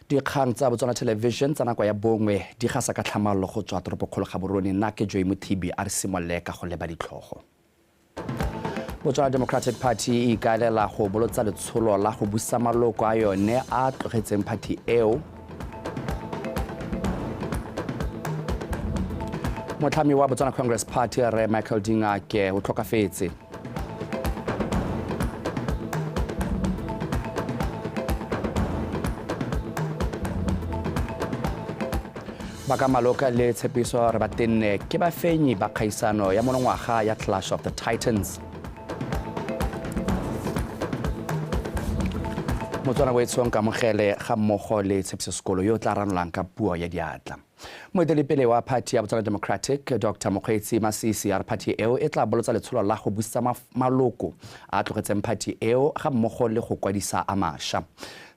Dikgang tsa Botswana Television tsa nako ya bongwe di gasa ka tlhamallo go tswa toropokgolo Gaborone. Nna ke Joy Mothibi, a re simolole ka go leba ditlhogo. Botswana Democratic Party e ikaelela go bolotsa letsholo la go busa maloko a yone a tlogetseng phathi eo. Motlhami wa Botswana Congress Party Rre Michael Dingake o tlhokafetse. Baka Maloka le Tshepiso re ba tenne ke bafenyi ba kgaisano ya monongwaga ya Clash of the Titans. Motswana Boitshong Kamogele ga mmogo le Tshepiso Sekolo yo o tla ranolang ka puo ya diatla. Moeteledipele wa phathi ya Botswana Democratic, Dr Mokgweetsi Masisi, a re phathi eo e tla bolotsa letsholo la go busetsa maloko a tlogetseng phathi eo ga mmogo le go kwadisa a masha.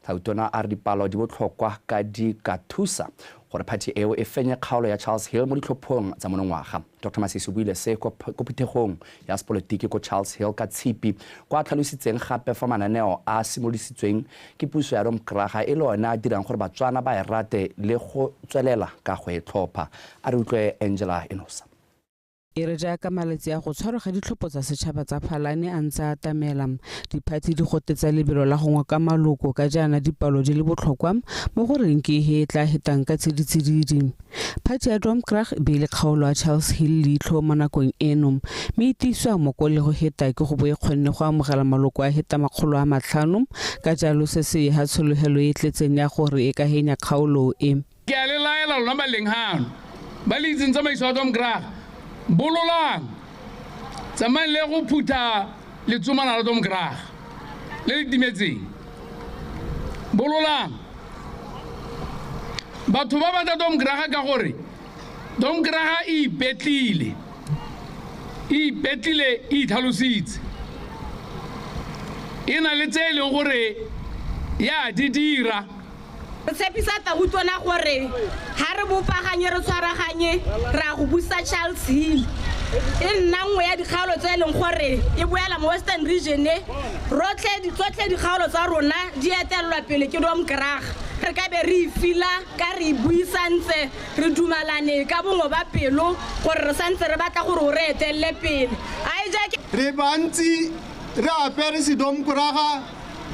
Tautona a re dipalo di botlhokwa ka di ka thusa gore phathi eo e fenye kgaolo ya Charles Hill mo ditlhophong tsa monongwaga. Dr Masisi o buile se ko phuthegong ya sepolotiki ko Charles Hill ka Tshipi, kwa a tlhalositseng gape fa mananeo a a simolodisitsweng ke puso ya Domkraga e le one a dirang gore Batswana ba e rate le go tswelela ka go e tlhopha. A re utlwe Angela Enosa. E re jaaka malatsi a go tshwarwa ga ditlhopho tsa setšhaba tsa Phalane a ntse a atamela, diphathi di gotetsa lebelo la go ngoka maloko ka jaana dipalo di le botlhokwa mo go reng ke ehe e tla hetang ka tsiditsididi. Phathi ya Domkrag e beile kgaolo ya Charles Hill leitlho mo nakong eno, mme e tiiswa moko le go heta ke go bo e kgonne go amogela maloko a heta 500, ka jalo se se e ha tshologelo e e tletseng ya gore e ka henya kgaolo e. Ke a le laela lona ba leng hano, ba le itseng tsamaiso ya Domkrag, bololang, tsamayang le ye go phutha letsomana la Domkrag le le timetseng. Bololang. Batho ba batla Domkraga ka gore Domkraga e ipetlile, e ipetlile, e itlhalositse. E na le tse e leng gore ya di dira. Re tshepisa Tautona gore ha re bopaganye re tshwaraganye re a go busa Charles Hill e nna nngwe ya dikgaolo tse e leng gore e boela mo Western Region. Rotlhe tsotlhe dikgaolo tsa rona di etelelwa pele ke Domkrag. Re ka be re e fila ka re e buisantse re dumalane ka bongwe ba pelo gore re santse re batla gore o re etelele pele. A e ja ke Re bantsi re apere sedomkraga,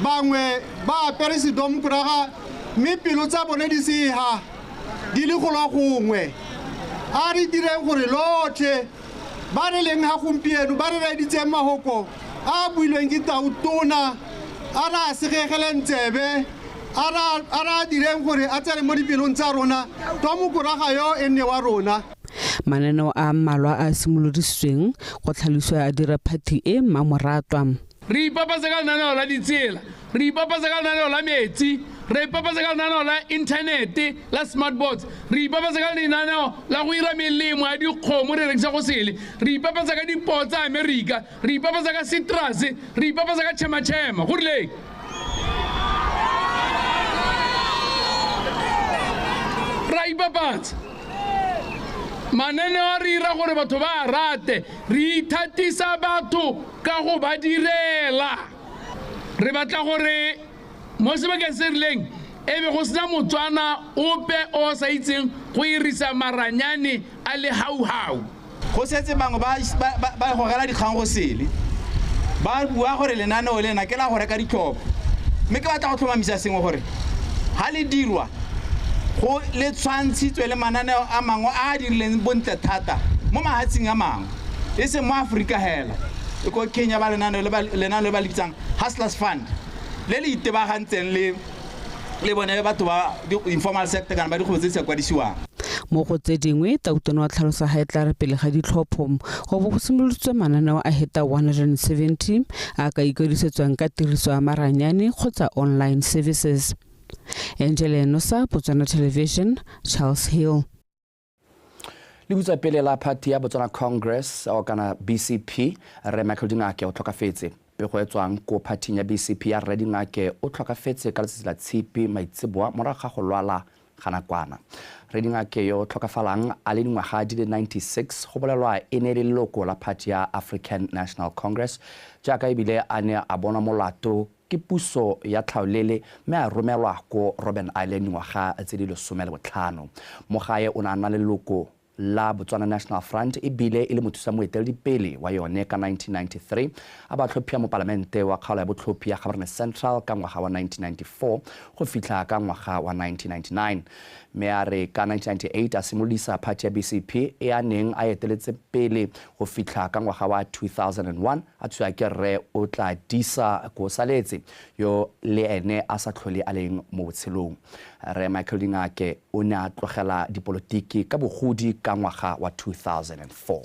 bangwe ba apere sedomkraga mme pelo tsa bone di sega di le golo gongwe. A re direng gore lotlhe ba re leng ga gompieno ba re reeditseng mahoko a a builweng ke Tautona, a re a segegeleng tsebe, a re a direng gore a tsene mo dipelong tsa rona, Domkraga yo e nne wa rona. Mananeo a mmalwa a a simolodisitsweng go tlhalosiwa a dira phathi e mmamoratwa. Re ipapatsa ka lenaneo la ditsela, re ipapatsa ka lenaneo la metsi, re ipapatsa ka lenaneo la inthanete la smart boards, re ipapatsa ka lenaneo la go ira melemo ya dikgomo re rekisa go sele, re ipapatsa ka dipoo tsa Amerika, re ipapatsa ka citrus, re ipapatsa ka chema-chema. Go rileng? Ra ipapatsa. Mananeo a re ira gore batho ba a rate, re ithatisa batho ka go ba direla. Re batla gore mo sebakeng se rileng e be go sena Motswana ope o sa itseng go irisa maranyane a le hauhau. Go setse bangwe ba, ba, ba gogela dikgang go sele, ba bua gore lenaneo lena ke la go reka ditlhopho. Mme ke batla go tlhomamisa sengwe gore ha le dirwa go le tshwantshitswe le mananeo a mangwe a a dirileng bontle thata mo mahatsheng a mangwe, e seng mo Aforika hela. E ko Kenya ba lenaneo le ba, lenaneo le ba le bitsang Hustlers Fund, le le itebagantseng le le bone batho ba informal sector kana ba dikgwebo tse di sa kwadisiwang. Mo go tse dingwe, Tautona wa tlhalosa ga e tla re pele ga ditlhopho go bo go simoloditswe mananeo a heta 170 a ka ikwadisetswang ka tiriso ya maranyane kgotsa online services. Angela Enosa, Botswana Television, Charles Hill. Lebutswa pele la phathi ya Botswana Congress o kana BCP, Rre Michael Dingake o tlhokafetse. Pego e tswang ko phathing ya BCP ya Rre Dingake o tlhokafetse ka letsatsi la Tshipi maitseboa morago ga go lwala ga nakwana. Rre Dingake yo o tlhokafalang a le dingwaga di le 96 go bolelwa e ne e le leloko la phathi ya African National Congress jaaka ebile a ne a bonwa molato. Ke puso ya tlhaolele mme a romelwa ko Robben Island dingwaga tse di 15. Mogae o ne a nna leloko la Botswana National Front e bile e le mothusa moeteledipele wa yone ka 1993, a ba tlhophiwa mopalamente wa kgaolo ya botlhophi ya Gaborone Central ka ngwaga wa 1994 go fitlha ka ngwaga wa 1999, mme a re ka 1998 a simolodisa party ya BCP e a neng a eteletse pele go fitlha ka ngwaga wa 2001, a thusiwa ke rre Otladisa Kosaletse yo le ene a sa tlhole a leng mo botshelong. Rre Michael Dingake o ne a tlogela dipolotiki ka bogodi ka ngwaga wa 2004.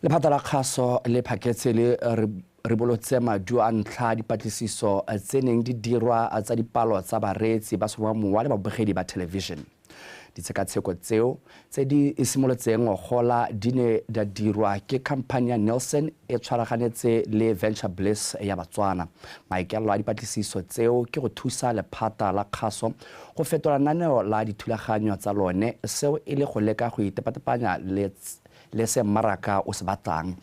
Lephata la kgaso le phaketse le ribolotse maduo a ntlha dipatlisiso tse neng di dirwa tsa dipalo tsa bareetsi ba seromamowa le babogedi ba television. Ditshekatsheko tseo tse di simolotseng ngogola di ne di dirwa ke khamphani ya Nielsen e tshwaraganetse le Venture Bliss ya Batswana. Maikaelelo a dipatlisiso tseo ke go thusa lephata la kgaso go fetola lenaneo la dithulaganyo tsa lone, seo e le go leka go itepatepanya le se mmaraka o se batlang.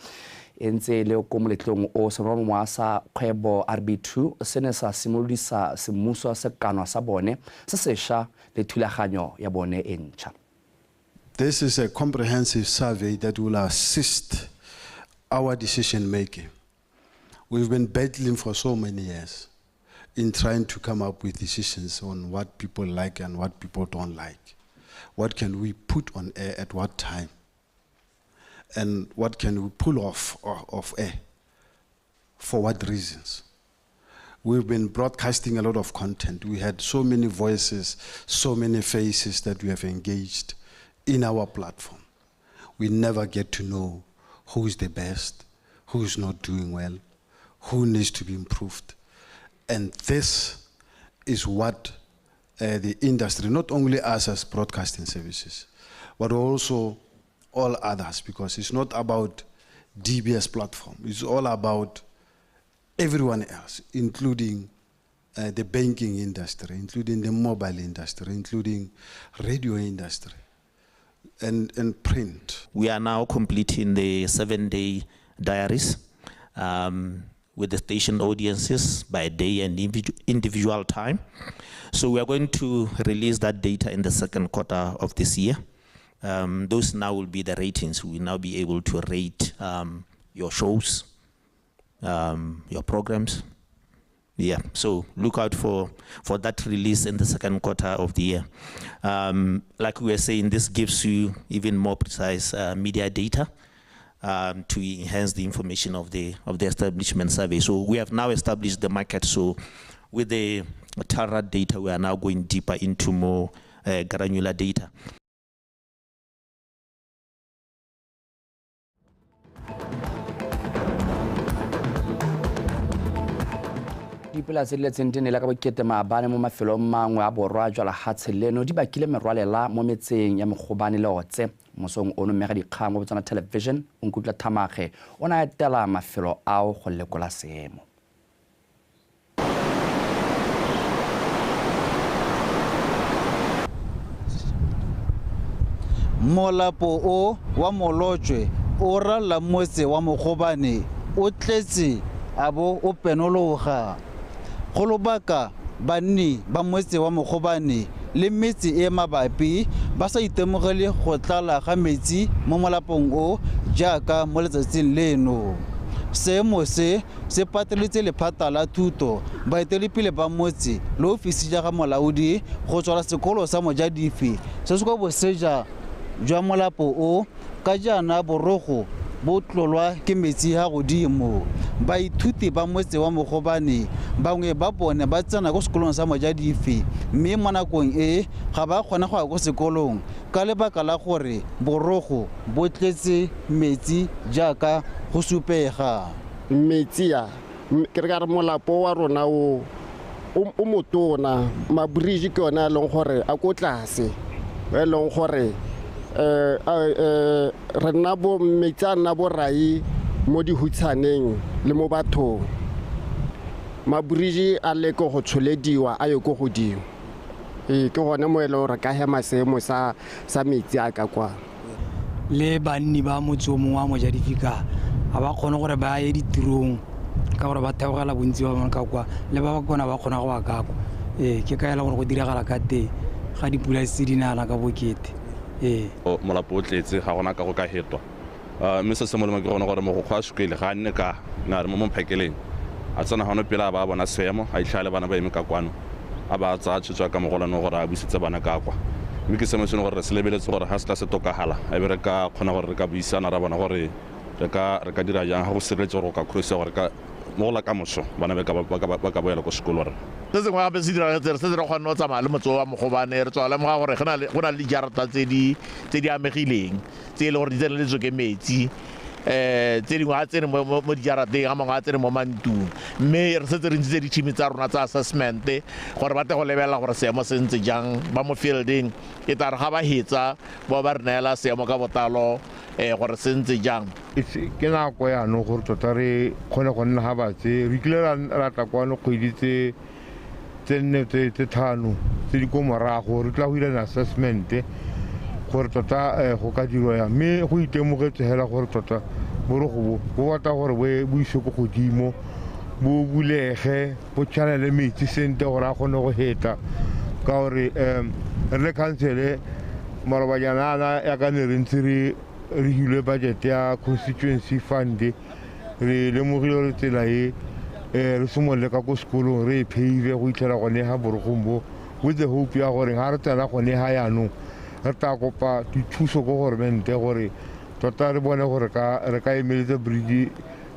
E ntse le ko moletlong o seromamowa sa kgwebo RB2 se ne sa simolodisa semmuso sekanwa sa bone se sešwa le thulaganyo ya bone e ntšha. This is a comprehensive survey that will assist our decision making. We've been battling for so many years in trying to come up with decisions on what people like and what people don't like. What can we put on air at what time? And what can we pull off of air? For what reasons? We've been broadcasting a lot of content. We had so many voices, so many faces that we have engaged in our platform. We never get to know who is the best, who is not doing well, who needs to be improved. And this is what the industry, not only us as broadcasting services, but also all others, because it's not about DBS platform, it's all about everyone else, including the banking industry, including the mobile industry, including radio industry, and print. We are now completing the 7-day diaries with the station audiences by day and individual time. So we are going to release that data in the second quarter of this year. Those now will be the ratings. We will now be able to rate your shows, your programs. Yeah, so look out for that release in the second quarter of the year. Like we were saying, this gives you even more precise media data to enhance the information of the establishment survey. So we have now established the market. So with the TALRAD data, we are now going deeper into more granular data. Dipula tse di letseng di nele ka bokete maabane mo mafelong mangwe a borwa jwa lehatshe leno di bakile merwalela mo metseng ya Mogobane le Otse. Mosong ono mmega dikgang mo Botswana Television o Nkutlwa Thamage o ne a etela mafelo ao go lekola seemo. Molapo o wa Molotšwe o ralla motse wa Mogobane o tletse a bo o penologa. Go lobaka banni ba motse wa Mogobane le metse e mabapi ba sa itemogele go tlala ga metsi mo molapong o jaaka mo letsatsing leno. Seemo se se pateletse lephata la thuto, baeteledipele ba motse le ofisi ya ga molaodi go tswala sekolo sa Mojadifi se se kwa boseja jwa molapo o ka jaana borogo bo tlolwa ke metsi a godimo. Baithuti ba motse wa Mogobane bangwe ba bone ba tsena ko sekolong sa Mojadifi mme mo nakong e ga ba kgona go ya ko sekolong ka lebaka la gore borogo bo tletse metsi jaaka go supega. Metsi a ke re ka re molapo wa rona o motona, mabridge ke yone a leng gore a ko tlase, e leng gore re nna bo metsi a nna borai mo dihutshaneng le mo bathong. Mabridge a leke go tsholediwa a ye ko godimo. Ee, ke gone mo e leng gore ka hema seemo sa metsi a ka kwa. Le banni ba motse o mongwe wa Mojadifi ka ga ba kgone gore ba ye ditirong ka gore ba theogela bontsi ba bone ka kwa le ba ba kona ba kgona go ba ka kwa. Ke kaela gore go diragala ka teng ga dipula se di nana ka bokete. Molapo o tletse ga gona ka go ka hetwa. Mme se se molemo ke gone gore mogokgo a sekele ga a nne ka na re mo momphakeleng a tsena gone pele a ba bona seemo a itlhale bana ba eme ka kwano a ba tsaya tshwetso ka mogolwane gore a busetse bana ka kwa. Mme ke sengwe se gore re se lebeletse gore ga se tla se tokagala a be re ka kgona gore re ka buisana ra bona gore re ka dira jang ga go sireletse gore go ka crossa gore ka mo go la ka moso bana ba ka boela ko sekolo re. Se sengwe gape se diragetse re setse re kgonne go tsamaya le motse wa Mogobane re tswa lemoga gore go na le dijarata tse di amegileng tse e le gore di tseneletswe ke metsi tse dingwe a tsene mo dijarateng a mangwe a tsene mo mantung mme re setse re ntshitse di-team tsa rona tsa assessment gore ba tle go lebelela gore seemo se ntse jang ba mo fielding e tla re ga ba hetsa ba ba re neela seemo ka botlalo gore se ntse jang. Ke nako yaanong gore tota re kgone go nna ga batse re kile ra tla kwano kgwedi tse nne tse tlhano tse di ko morago re tla go dira assessment gore tota go ka dirwa yang mme go itemogetse hela gore tota borogo bo batla gore bo ise ko godimo bo bulege bo channele metsi sentle gore a kgone go heta ka gore re le khansele malobanyana ana ya ka ne re ntse re hilwe budget ya constituency fund re lemogile gore tsela e re simolole ka ko sekolong re e pave go itlhela gone ga borogong bo with the hope ya gore ga re tsena gone ga yaanong re tla kopa dithuso ko government gore tota re bone gore re ka emeletsa bridge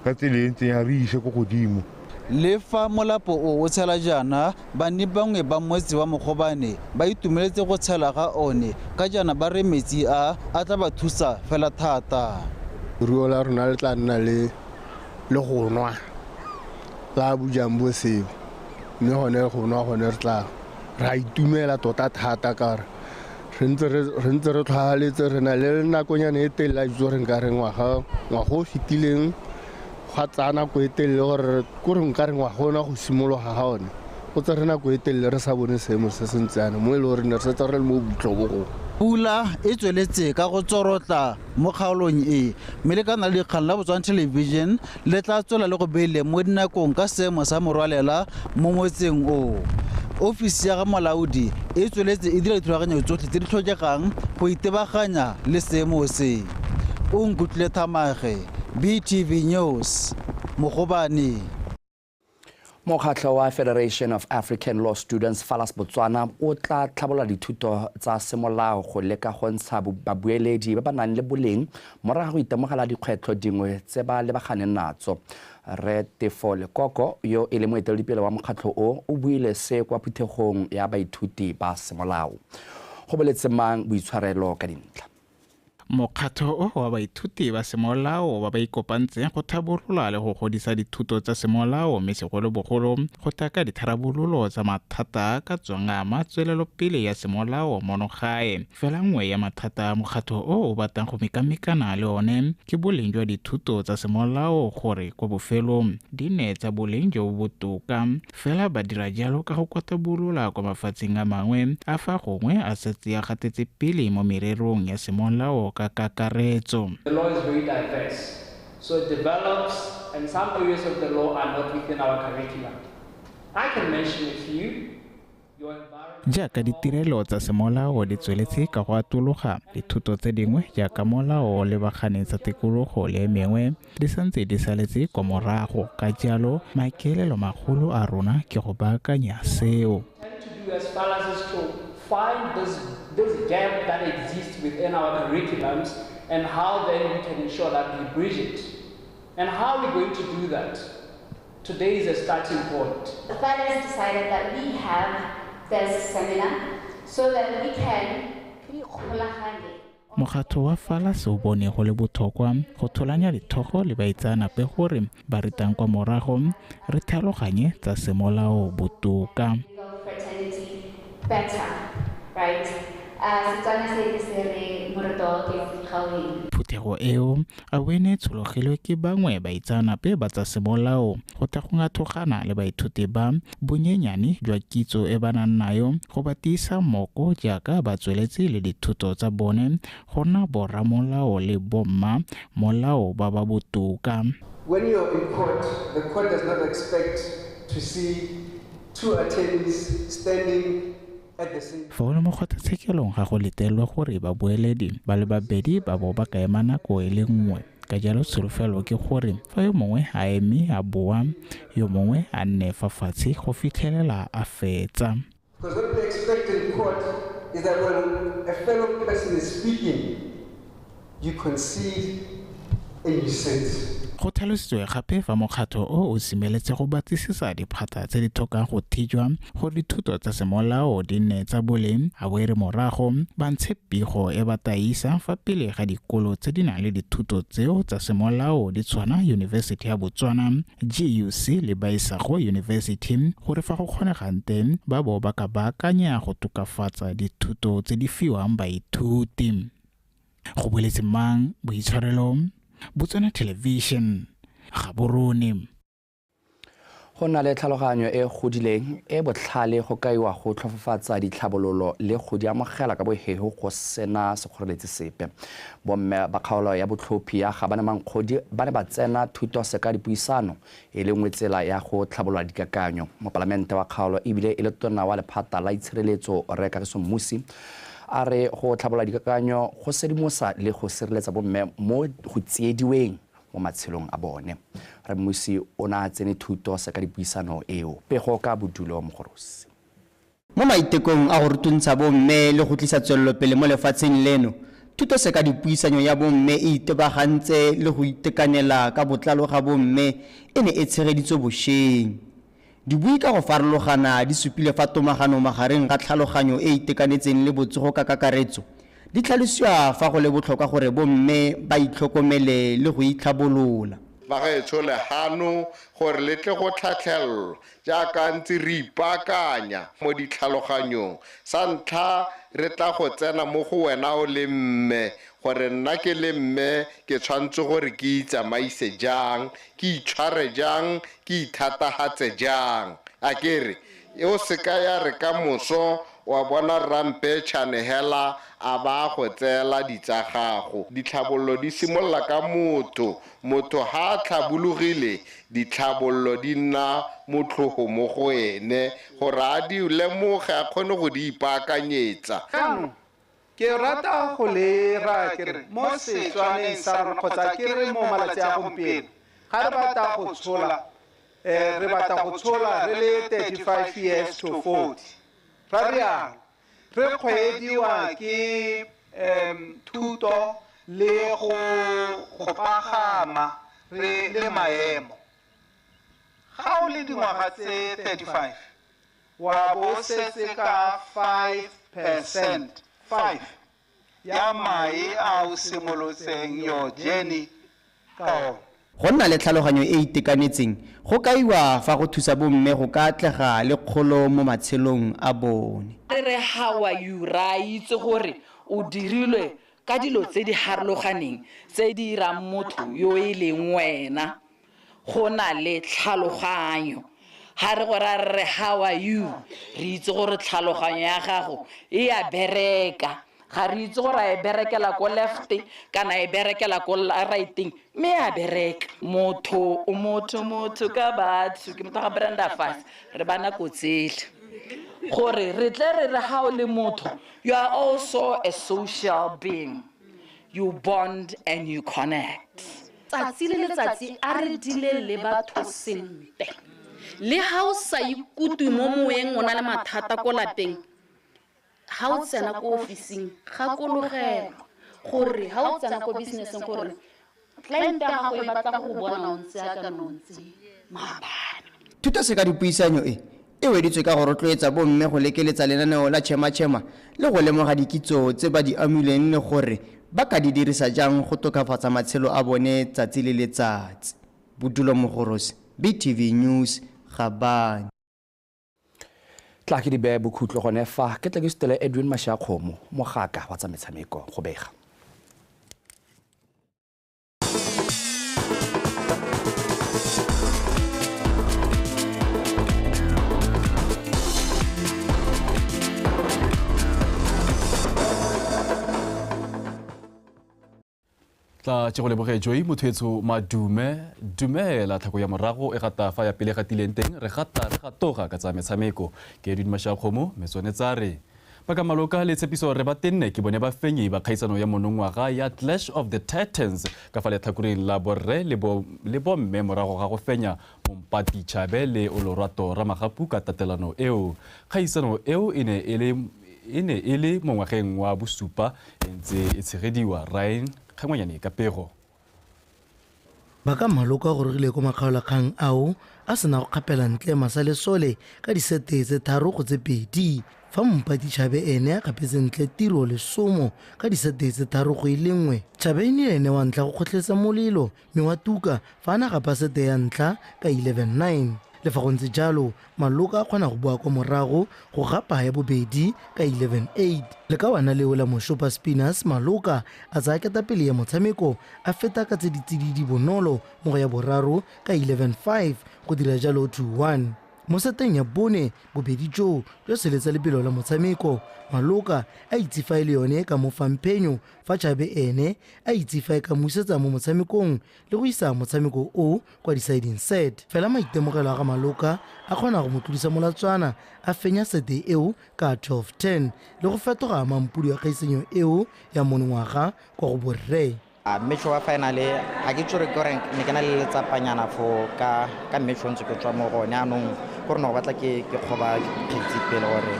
ka tsela e ntseng ya re ise ko godimo. Le fa molapo o tshela jaana banni bangwe ba motse wa Mogobane ba itumeletse go tshela ga one ka jaana ba re metsi a tla ba thusa fela thata. Ruo la rona le tla nna le go nwa la bojang bo seo mme gone go nwa gone re tla ra itumela tota thata ka gore re ntse re tlhwahaletse re na le nakonyana e telele a itse gore nka re ngwaga o fetileng ga tsaya nako e telele gore kore nka re ngwaga ona go simologa ga one go tsere nako e telele re sa bone seemo se se ntse yana mo e le gore ne re setse re le mo botlhobogong. Pula e tsweletse ka go tsorotla mo kgaolong e mme le kana le dikgang la Botswana Television le tla tswela le go beile mo dinakong ka seemo sa morwalela mo motseng o. Ofisi ya ga molaodi e tsweletse e dira dithulaganyo tsotlhe tse di tlhokegang go itebaganya le seemo se. O Nkutlwile Thamage, BTV News, Mogobane. Mokgatlho wa Federation of African Law Students Falas Botswana o tla tlhabolola dithuto tsa semolao go leka go ntsha babueledi ba ba nang le boleng morago go itemogela dikgwetlho dingwe tse ba lebaganeng natso. Re Tefo Lekoko yo e le moeteledipele wa mokgatlho o buile se kwa phuthegong ya baithuti ba semolao. Go boletse mang boitshwarelo ka dintlha. Mokgatho o wa baithuti ba semolao ba ba ikopantseng go tlhabolola le go godisa dithuto tsa semolao mme segolobogolo go taka ditharabololo tsa mathata ka tswang a ama tswelelopele ya semolao mono gae. Fela nngwe ya mathata a mokgatho o o batlang go mekamekana le one ke boleng jwa dithuto tsa semolao gore kwa bofelong di nne tsa boleng jo bo botoka. Fela ba dira jalo ka go kwatabolola kwa mafatsheng a mangwe a fa gongwe a setse a gatetse pele mo mererong ya semolao ka kakaretso. The law is very diverse, so it develops, and some areas of the law are not within our curriculum. I can mention a few. Jaaka ditirelo tsa semolao di tsweletse ka go atologa, dithuto tse dingwe jaaka molao o lebaganeng tsa tikologo le e mengwe di santse di saletse kwa morago. Ka jalo maikaelelo magolo a rona ke go baakanya seo. Find this gap that exists within our curriculums and how then we can ensure that we bridge it. And how are we going to do that? Today is a starting point. The fathers decided that we have this seminar so that we can. Mokgatho wa Falas o bone go le botlhokwa go tholanya dithogo le baitseanape gore ba retang kwa morago re tlhaloganye tsa semolao botoka. Better, right? Phuthego eo a bo e ne e tshologilwe ke bangwe baitseanape ba tsa semolao go tla go ngathogana le baithuti ba bonyenyane jwa kitso e ba nang nayo go ba tiisa moko jaaka ba tsweletse le dithuto tsa bone go nna boramolao le bomma molao ba ba botoka. When you're in court, the court does not expect to see two attorneys standing at the same Fa o le mo kgotlatshekelong ga go letelelwe gore babueledi ba le babedi ba bo ba ka ema nako e le nngwe. Ka jalo tsholofelo ke gore fa yo mongwe a eme a boa, yo mongwe a nne fa fatshe go fitlhelela a fetsa. Because what we expect in court is that when a fellow person is speaking, you concede and you sit. Go tlhalositswe gape fa mokgatlho o o semeletse go batlisisa diphatsa tse di tlhokang go thijwa gore dithuto tsa semolao di nne tsa boleng a bo e re morago ba ntshe pego e ba tla isa fa pele ga dikolo tse di nang le dithuto tseo tsa semolao di tshwana University ya Botswana, GUC le Baisago University gore fa go kgonegang teng ba bo ba ka baakanya go tokafatsa dithuto tse di fiwang baithuti. Go boletse mang boitshwarelo Botswana Television, Gaborone. Go nna le tlhaloganyo e godileng e botlhale go kaiwa go tlhofofatsa ditlhabololo le go di amogela ka boheho go sena sekgoreletsi sepe. Bomme ba kgaolo ya botlhophi ya Gabane Mankgodi ba ne ba tsena thuto seka dipuisano e le nngwe tsela ya go tlhabolola dikakanyo. Mopalamente wa kgaolo ebile e le tona wa lephata la itshireletso Rre Kagiso Mmusi a re go tlhabolola dikakanyo go sedimosa le go sireletsa bomme mo go tsiediweng mo matshelong a bone. Rre Mmusi o ne a tsene thuto seka dipuisano eo. Pego ka Bodulo Mogorosi. Mo maitekong a go rutuntsha bomme le go tlisa tswelelopele mo lefatsheng leno, thuto seka dipuisanyo ya bomme e itebagantse le go itekanela ka botlalo ga bomme e ne e tshegeditswe bošeng. Dibui ka go farologana di supile fa tomagano magareng ga tlhaloganyo e itekanetseng le botsogo ka kakaretso di tlhalosiwa fa go le botlhokwa gore bomme ba itlhokomele le go itlhabolola. Bagaetsho lehano gore le tle go tlhatlhelelwa jaaka ntse re ipaakanya mo ditlhaloganyong. Sa ntlha re tla go tsena mo go wena o le mme, gore nna ke le mme ke tshwanetse gore ke itsamaise jang, ke itshware jang, ke ithatahatse jang. A ke re o seka ya re ka moso wa bona rampe tšhane hela a ba go tseela ditsa gago. Ditlhabololo di simolola ka motho, motho ha a tlhabologile ditlhabololo di nna motlhogo mo go ene gore a di lemoge a kgone go di ipaakanyetsa. Jaanong ke rata go le raya ke re mo Setswaneng sa rona kgotsa ke re mo malatsi a gompieno ga re batla go tshola, re batla go tshola re le 35 years to 40. Ra rialo re kgweediwa ke thuto le go pagama re le maemo. Ga o le dingwaga tse 35 wa bo setse ka 5% 5 ya mae a o simolotseng your journey ka ona. Go nna le tlhaloganyo e itekanetseng go kaiwa fa go thusa bomme go ka atlega le kgolo mo matshelong a bone. Re re how are you, ra itse gore o dirilwe ka dilo tse di harologaneng tse di dirang motho yo e leng wena. Go na le tlhaloganyo. Ha re go ra re how are you, re itse gore tlhaloganyo ya gago e a bereka. Ga re itse gore a e berekela ko left kana e berekela ko righteng, mme a bereka. Motho o motho, motho ka batho, ke motho ga Brenda Fassie, re ba nako tsele. Gore re tle re re ha o le motho, you are also a social being. You bond and you connect. Tsatsi le letsatsi a re dile le batho sentle. Le ha o sa ikutlwe mo moyeng o na le mathata ko lapeng, ha o tsena ko ofising gakologelwa gore ha o tsena ko business-eng gore client ya gago e batla go bona o ntse jaaka no ntse maabane. Thuto seka dipuisanyo e e weditswe ka go rotloetsa bomme go lekeletsa lenaneo la Chema Chema le go lemoga dikitso tse ba di amileng le gore ba ka di dirisa jang go tokafatsa matshelo a bone tsatsi le letsatsi. Bodulo Mogorosi, BTV News, Gabane. Tla ke di beye bokhutlo gone fa ke tla ke sutele Edwin Mashiakgomo, mogaka wa tsa metshameko go bega. Tla tšego leboge Joy motho madume dumela tlhako ya morago e gata fa ya pele gatileng teng re gata re gatoga ka tsa metshameko ke Edwin Mashakgomo metsone tsa re Baka Maloka le Tshepiso re ba tenne ke bone ba fenyi ba kgaisano ya monongwaga ya Clash of the Titans ka fa letlhakoreng la borre le bomme morago ga go fenya Mompati Chabe le Olorato Ramagapu ka tatelano eo. Kgaisano eo e ne e le mo ngwageng wa bosupa e ntse e tshegediwa. Ryan Kgangwanyane ka pego. Baka Maloka gorogile ko makgaolakgang ao a sena go kgapela ntle Masalesole ka disete tse 3-2 fa Mompati Chabe ene a kgapetse ntle Tiro Lesomo ka disete tse 3-1. Chabe e ne ene wa ntlha go kgotlhetsa molelo mme wa tuka fa a na gapa sete ya ntlha ka 11-9. Le fa go ntse jalo, Maloka a kgona go boa kwa morago go gapa ya bobedi ka 11-8. Le ka wana leo la Moshopa Spinners, Maloka a tsaya ketapele ya motshameko a feta ka tse di tsididi bonolo mo go ya boraro ka 11-5 go dira jalo 2-1. Mo seteng ya bone, bobedi joo jwa seletsa lebelo la motshameko. Maloka a itse fa e le yone ka mo fang phenyo, fa Chabe ene a itse fa e ka musetsa mo motshamekong le go isa motshameko o kwa deciding set. Fela maitemogelo a ga Maloka a kgona go mo tlodisa molatswana a fenya sete eo ka 12-10 le go fetoga mampudi wa kgaisanyo eo ya monongwaga kwa go borre. Match wa finale ga ke tsore ke gore ne ke na le letsapanyana fo ka match o ntse ke tswa mo go one anong gore ne go batla ke kgoba kgetsi pele gore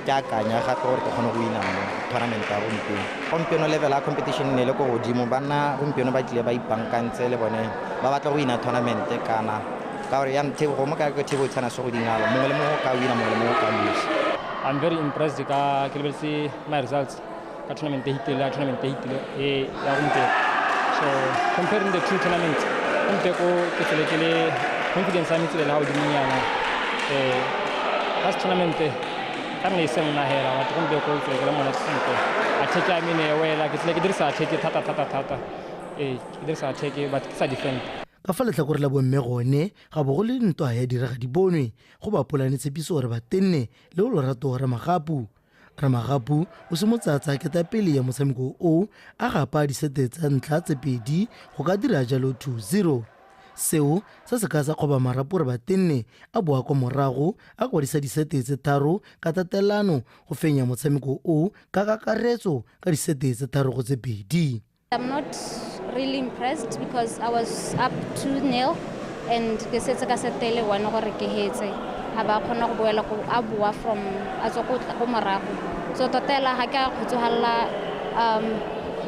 ke akanya gape gore ke kgone go wina mo tournament ya gompieno. Gompieno level ya competition ne le ko godimo, banna gompieno ba tlile ba ipankantse le bone ba batla go wina tournament kana ka gore ya Thebogo mo ka ke Thebogo tshwana se go dingalo mongwe le mongwe ka wina mongwe le mongwe ka lose. I'm very impressed ka ke lebeletse my results ka tournament e hitile ya tournament e hitile e ya gompieno. So comparing the two tournaments, gompieno ke tsele ke le confidence ya me tsele la godimonyana. Last tournament ka nne e se nna hela but gompieno ke tsele ke le monate sentle. Attack ya me ne e wela ke tsele ke dirisa attack thata. Ke dirisa attack but ke sa defend. Ka fa letlhakore la bomme gone ga bo go le ntwa ya direga di bonwe go ba Polane Tshepiso gore ba tenne le Olorato Ramagapu. Ramagapu o simotse a tsaya ketapele ya motshameko o a gapa disete tsa ntlha tse 2 go ka dira jalo 2-0. Seo sa se ka sa kgoba marapo gore ba tenne a boa kwa morago a kwadisa disete tse 3 ka tatelano go fenya motshameko o ka kakaretso ka disete tse 3-2. I'm not really impressed because I was up 2-0 and ke setse ka sete le 1 gore ke hetse. A ba kgona go boela go a boa from a tswa go morago. So totela ga ke a kgotsogalla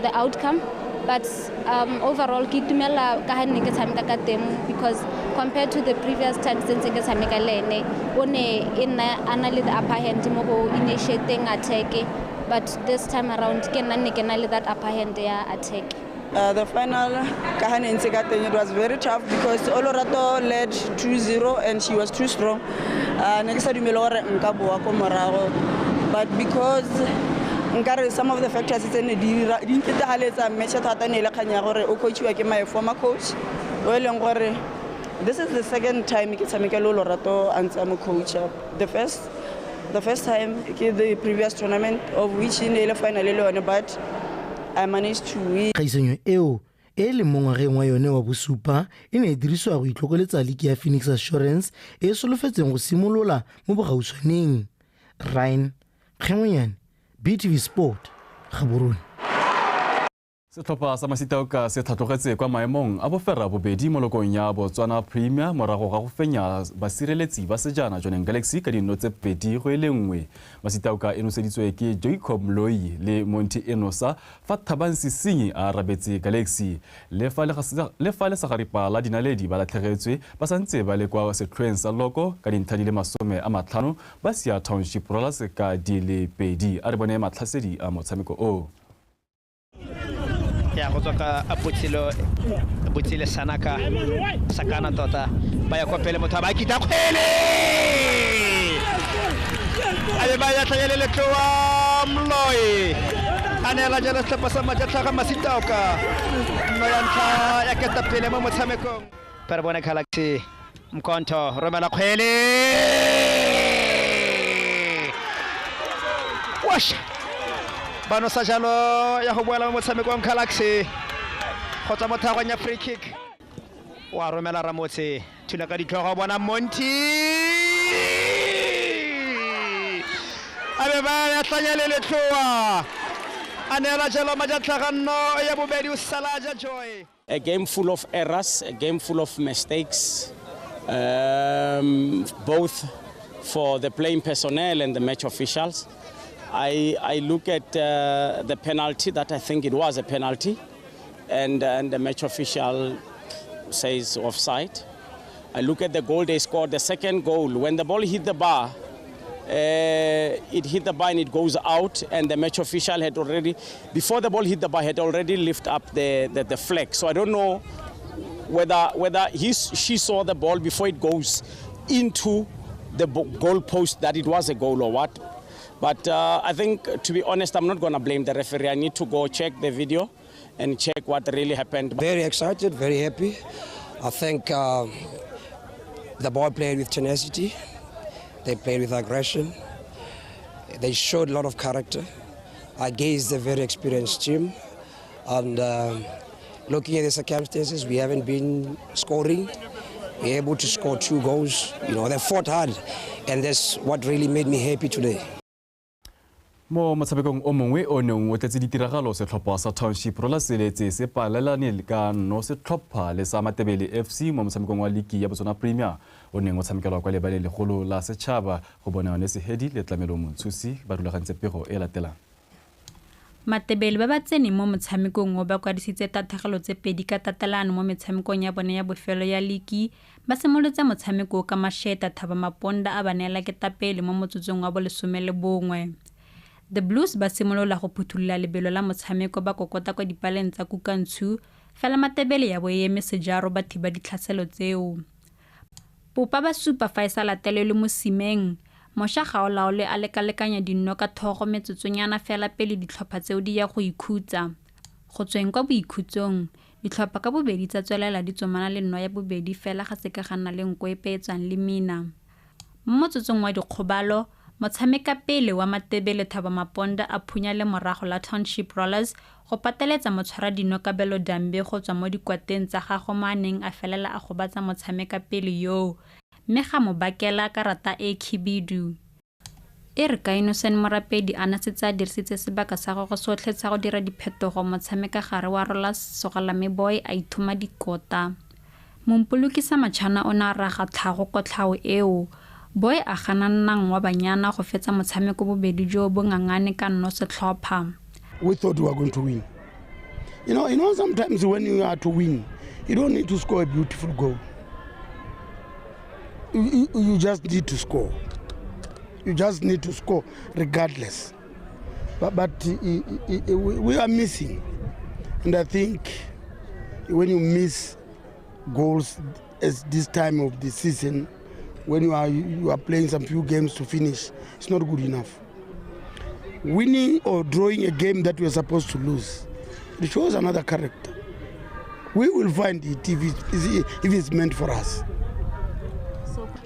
the outcome, but overall ke itumela ka ga nne ke tshameka ka teng because compared to the previous times tse ke tshameka le ene o ne e nna a na le the upper hand mo go initiating attack, but this time around ke nna ne ke na le that upper hand ya attack. The final, Kahane Nsekateng, it was very tough because Olorato led 2-0 and she was too strong. But because some of the factors, my former coach, this is the second time Olorato and I'm a coach. The first time, the previous tournament, of which in the final, but I managed to win. Kgaisanyo eo e leng mo ngwageng wa yone wa bosupa e ne e dirisiwa go itlhokoletsa liki ya Phoenix Assurance e e solofetseng go simolola mo bogautshwaneng. Ryan Kgengwenyane, BTV Sport, Gaborone. Setlhopha sa Masitaoka se tlhatlogetse kwa maemong a bofera bobedi mo lokong ya Botswana Premier morago ga go fenya basireletsi ba sejana Jwaneng Galaxy ka dino tse 2-1. Masitaoka e noseditswe ke Jacob Mloi le Monty Enosa fa Thabang Sesinyi a arabetse Galaxy. Le fa le sagaripa la dinaledi ba latlhegetswe ba santse ba le kwa setlhoeng sa loko ka dintlha di le 50 ba sia Township Rollers ka di le 2. A re bone matlhasedi a motshameko o. Ya go tswa ka Botshelo Sanaka Sakana tota ba ya kwa pele motho ba kita kgwele a be ba ya tlhanyele letloa Mloi a neela jalo setlhopha sa Majatlhaga Masitaoka nno ya ntlha ya ketapele mo motshamekong. Re bone Galaxy Mkhonto romela kgwele washa bano sa jalo ya go boela mo motshamekong Galaxy Go tswa mo thagong ya free kick. Wa romela Ramotse, thula ka ditlhogo, bona Monty. A be ba tlanya le letloa. A neela jalo Majatlhaga nno ya bobedi, o sala ja Joy. A game full of errors, a game full of mistakes, both for the playing personnel and the match officials. I look at the penalty, that I think it was a penalty, and the match official says offside. I look at the goal they scored, the second goal. When the ball hit the bar, it hit the bar and it goes out, and the match official had already, before the ball hit the bar, had already lifted up the flag. So I don't know whether she saw the ball before it goes into the goal post, that it was a goal or what. But I think, to be honest, I'm not going to blame the referee. I need to go check the video and check what really happened. Very excited, very happy. I think the boy played with tenacity. They played with aggression. They showed a lot of character against a very experienced team. And looking at the circumstances, we haven't been scoring. We're able to score 2 goals. You know, they fought hard, and that's what really made me happy today. Mo motshamekong o mongwe o neng o tletse ditiragalo, setlhopha sa Township Rollers se letse se palelane ka nno setlhopha le sa Matebele FC mo motshamekong wa liki ya Botswana Premier o neng o tshamekelwa kwa lebaleng legolo la setšhaba. Go bona yone Sehedi le Tlamelo Montshusi ba rulagantse pego e latelang. Matebele ba ba tseneng mo motshamekong o ba kwadisitse tatlhegelo tse 2 ka tatelano mo metshamekong ya bone ya bofelo ya liki. Ba simolotse motshameko ka Masheta Thaba Maponda a ba neela ketapele mo motsotsong wa bo 11. The Blues ba simolola go phuthulola lebelo la motshameko ba kokota kwa dipaleng tsa Kukantshu, fela Matebele ya bo e eme sejaro ba thiba ditlhaselo tseo. Popa ba supa fa e sa latelelwe mo simeng, Mosha Gaolaole a lekalekanya dinno ka thogo metsotsonyana fela pele ditlhopha tseo di ya go ikhutsa. Go tsweng kwa boikhutsong, ditlhopha ka bobedi tsa tswelela di tsomana le nno ya bobedi, fela ga seka ga nna le nko epe e tswang le mina. Mo motsotsong wa dikgobalo, motshameka pele wa Matebele Thabo Maponda a phunya le morago la Township Rollers go pateletsa motshwaradino Kabelo Dambe go tswa mo dikwateng tsa gagwe mo a neng a felela a gobatsa motshameka pele yoo, mme ga mo bakela karata e khibidu. E re ka Innocent Morapedi a na setse a dirisitse sebaka sa gagwe sotlhe sa go dira diphetogo, motshameka gare wa Rollers Sogalame Boy a ithoma dikota. Mompolokisa Machana o ne a raga tlhago kotlhao eo. Boy a ganannang wa banyana go fetsa motshameko bobedi jo bo ngangane ka nno setlhopha. We thought we were going to win. You know, sometimes when you are to win, you don't need to score a beautiful goal. You just need to score. You just need to score regardless. But we are missing. And I think when you miss goals at this time of the season, when you are playing some few games to finish, it's not good enough. Winning or drawing a game that we are supposed to lose, it shows another character. We will find it if it's meant for us.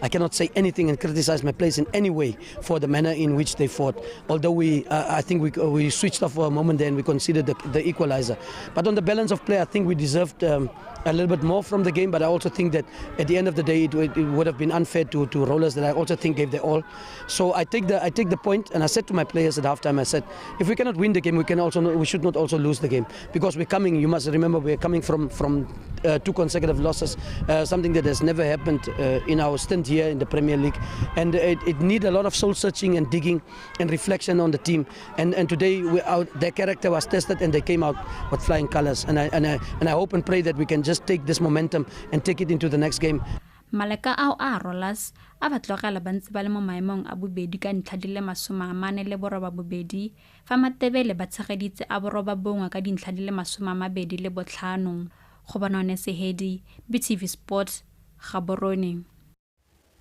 I cannot say anything and criticize my players in any way for the manner in which they fought. Although I think we switched off for a moment there and we considered the equalizer. But on the balance of play, I think we deserved a little bit more from the game. But I also think that at the end of the day, it would have been unfair to Rollers that I also think gave their all. So I take the point, and I said to my players at halftime, I said, if we cannot win the game, we should not also lose the game, because we're coming. You must remember we're coming from 2 consecutive losses, something that has never happened in our stint here in the Premier League, and it needs a lot of soul searching and digging and reflection on the team. And today their character was tested and they came out with flying colors. And I hope and pray that we can just take this momentum and take it into the next game. Maleka ao a Rollers a ba tlogela ba ntse ba le mo maemong a bobedi ka ntlha di le 48, fa Matebele ba tshegeditse a 91 ka dintlha di le 25. Go bona Sehedi, BTV Sports, Gaborone.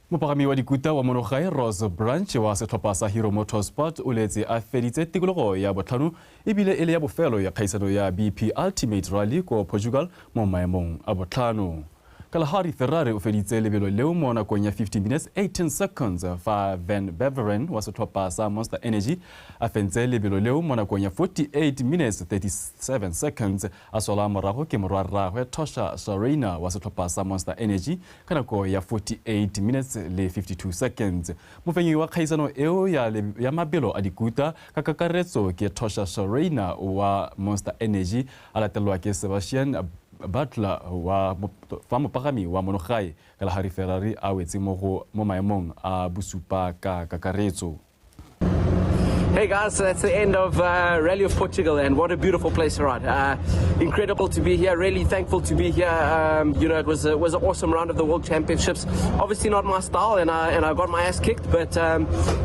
Mopagami wa dikuta wa monogae Rose Branch wa setlhopha sa Hero Motorsport o letse a feditse tikologo ya botlhano ebile e le ya bofelo ya kgaisano ya BP Ultimate Rally ko Portugal mo maemong a botlhano. Kalahari Ferrari o feditse lebelo leo mo nakong ya 50 minutes 18 seconds, fa Van Beveren wa setlhopha sa Monster Energy a fentse lebelo leo mo nakong ya 48 minutes 37 seconds, a sola morago ke morwarragwe Tosha Schareina wa setlhopha sa Monster Energy ka nako ya 48 minutes le 52 seconds. Mofenyi wa kgaisano eo ya mabelo a dikuta ka kakaretso ke Tosha Schareina wa Monster Energy, a latelwa ke Sebastian Butler wa fa mopagami wa monogae Kalahari Ferrari a wetse mo maemong a bosupa ka kakaretso. Hey guys, so that's the end of Rally of Portugal, and what a beautiful place to ride. Incredible to be here, really thankful to be here. You know, it was an awesome round of the World Championships. Obviously not my style, and I got my ass kicked, but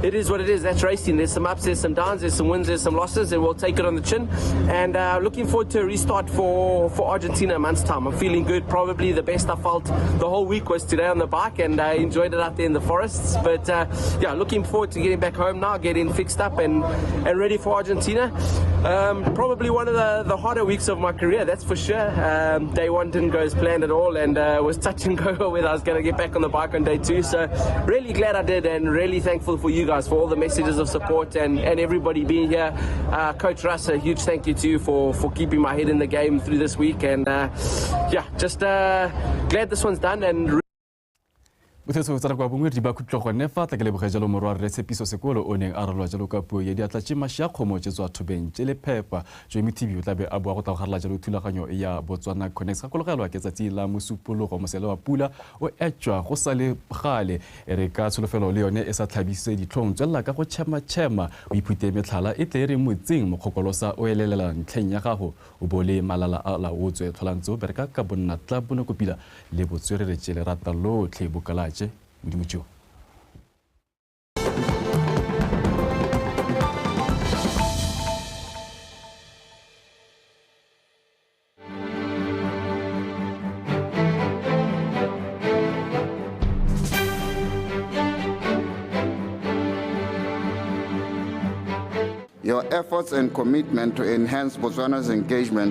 it is what it is. That's racing. There's some ups, there's some downs, there's some wins, there's some losses, and we'll take it on the chin. And looking forward to a restart for Argentina a month's time. I'm feeling good. Probably the best I felt the whole week was today on the bike, and I enjoyed it out there in the forests. But yeah, looking forward to getting back home now, getting fixed up and ready for Argentina. Probably one of the harder weeks of my career, that's for sure. Day one didn't go as planned at all, and was touch and go whether I was going to get back on the bike on day two. So really glad I did, and really thankful for you guys for all the messages of support and everybody being here. Coach Russ, a huge thank you to you for keeping my head in the game through this week, and yeah, just glad this one's done. And Bothetso tsa kwa bongwe di ba khutlo gone fa tla ke leboge jalo morwa re Tshepiso Sekolo o neng a ralwa jalo ka puo ya diatla tše mashi a kgomo tše tswa thobeng tše le phepa. Joe TV o tla be a boa go tla go garela jalo thulaganyo ya Botswana Connects. Gakologelwa ke tsatsi la mosupologo mosele wa pula o etšwa go sa le gale, e re ka tsholofelo le yone e sa tlhabise ditlhong. Tswelela ka go tšhematšhema o iphute metlhala e tle e re motseng mokgokolosa o elelela ntlheng ya gago o bo le malala a laotswe. Tlholantse o bereka ka bonnatla bonokopila le botswerere tše lerata lotlhe bokala. Modimo tšeo. Your efforts and commitment to enhance Botswana's engagement